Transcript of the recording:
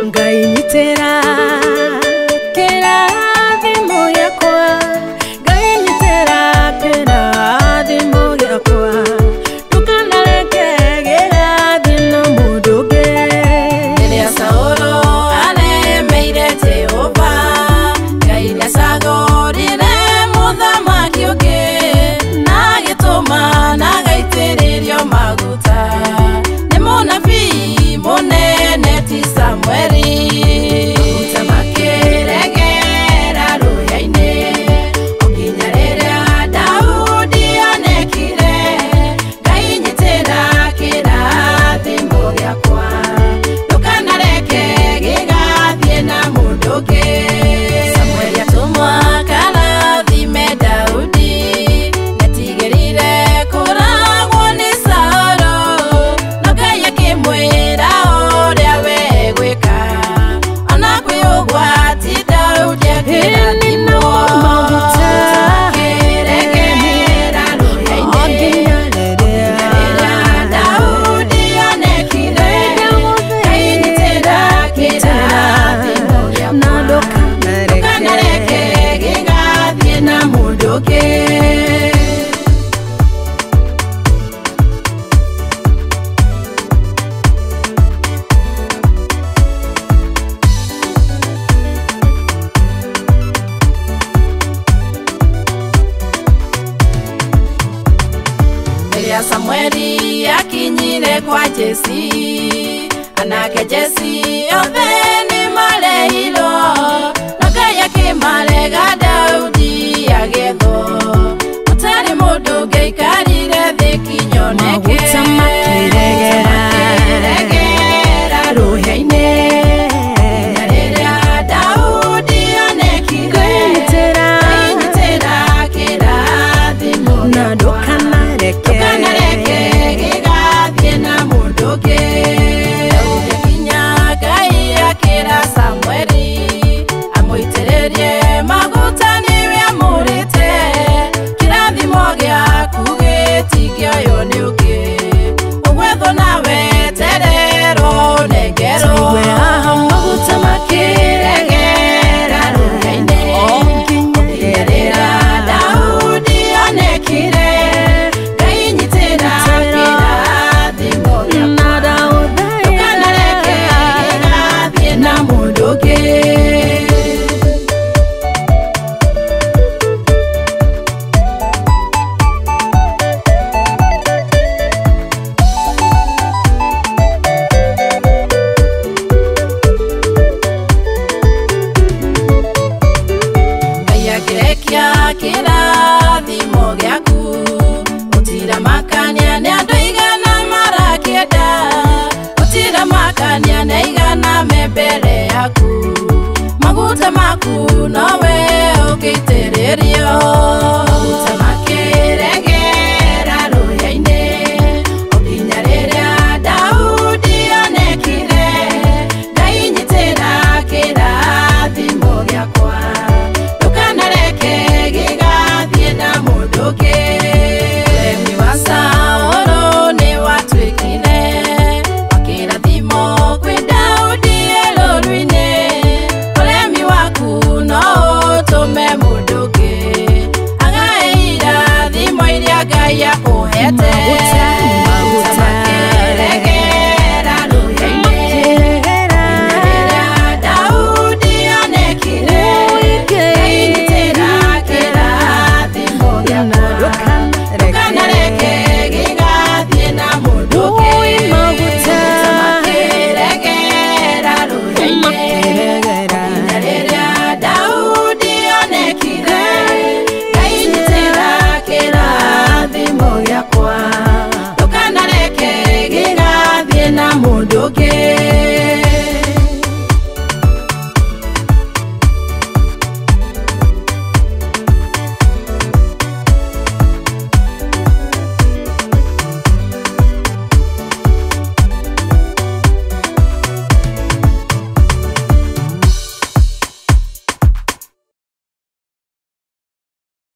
Ngai nyitĩra kĩrathimo gĩakwa, Ngai nyitĩra kĩrathimo gĩakwa, ndũkanareke gĩgathiĩ na mũndũ ũngĩ. Rĩrĩa Saũlũ aremeire Jehova, Ngai nĩacagũrire mũthamaki ũngĩ, na agĩtũma na agaitĩrĩrio maguta nĩ mũnabii mũnene ti Samueli. Maguta makĩregera rũhĩa-inĩ o nginya rĩrĩa Daudi onekire. Ngai nyitĩra kĩrathimo gĩakwa, ndũkanareke gĩgathiĩ na mũndũ ũngĩ. Samueli atũmwo akarathime Daudi, nĩetigĩrire kũragwo nĩ Saũlũ, no Ngai akĩmwĩra ũrĩa we egwĩka. Ona kwĩ ũgwati Daudi akĩrathimwo. Maguta Makĩregera rũhĩa-inĩ o nginya rĩrĩa rĩrĩa Daudi onekire. Ngai nyitĩra kĩrathimo na gĩakwa, ndũkanareke ndũkanareke gĩgathiĩ na mũndũ ũngĩ. Rĩrĩa Samueli akinyire kwa Jesi, anake Jesi othe nĩmareirwo.